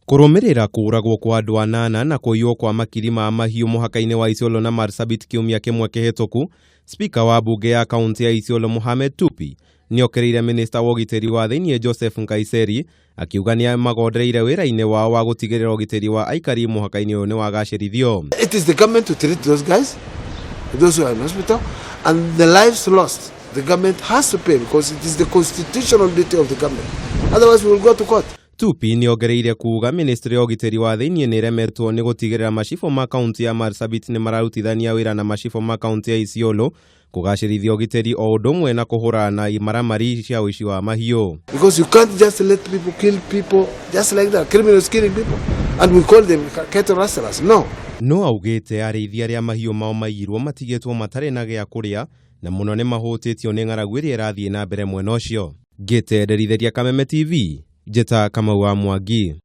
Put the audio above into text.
Kũrũmĩrĩra kũũragwo kwa andũ anana na kũiywo kwa makiri ma mahiũ mũhaka-inĩ wa Isiolo na Marsabit kiumia kĩmwe kĩhĩtũku, Spika wa mbunge ya kaunti ya Isiolo Mohamed Tupi nĩokĩrĩire minista wa ũgitĩri wa thĩinĩ Joseph Nkaiseri akiuga nĩ magondereire wĩra-inĩ wao wa gũtigĩrĩra ũgitĩri wa aikari mũhaka-inĩ ũyũ nĩ wagacĩrithio. It is the government to treat those guys, those who are in hospital, and the lives lost. The government has to pay because it is the constitutional duty of the government. Otherwise, we will go to court. Tupi nĩongereire kuga ministry ya ũgitĩri wa thĩinĩ nĩ ĩremetwo nĩ gũtigĩrĩra macibũ ma kaunti ya Marsabit nĩ mararutithania wĩra na macibũ ma kaunti ya Isiolo kũgacĩrithia ũgitĩri o ũndũ ũmwe na kũhũrana na imaramari cia ũici wa mahiũ. Because you can't just let people kill people just like that, criminals killing people. And we call them cattle rustlers. No. No augĩte arĩithi arĩa mahiũ mao maiyirwo matigĩtwo matarĩ na gĩa kũrĩa na mũno nĩ mahũtĩtio nĩ ng'aragu ĩrĩa ĩrathiĩ na mbere mwena ũcio. Ngĩte nderithĩria Kameme TV, Njĩta Kamau wa Mwangi.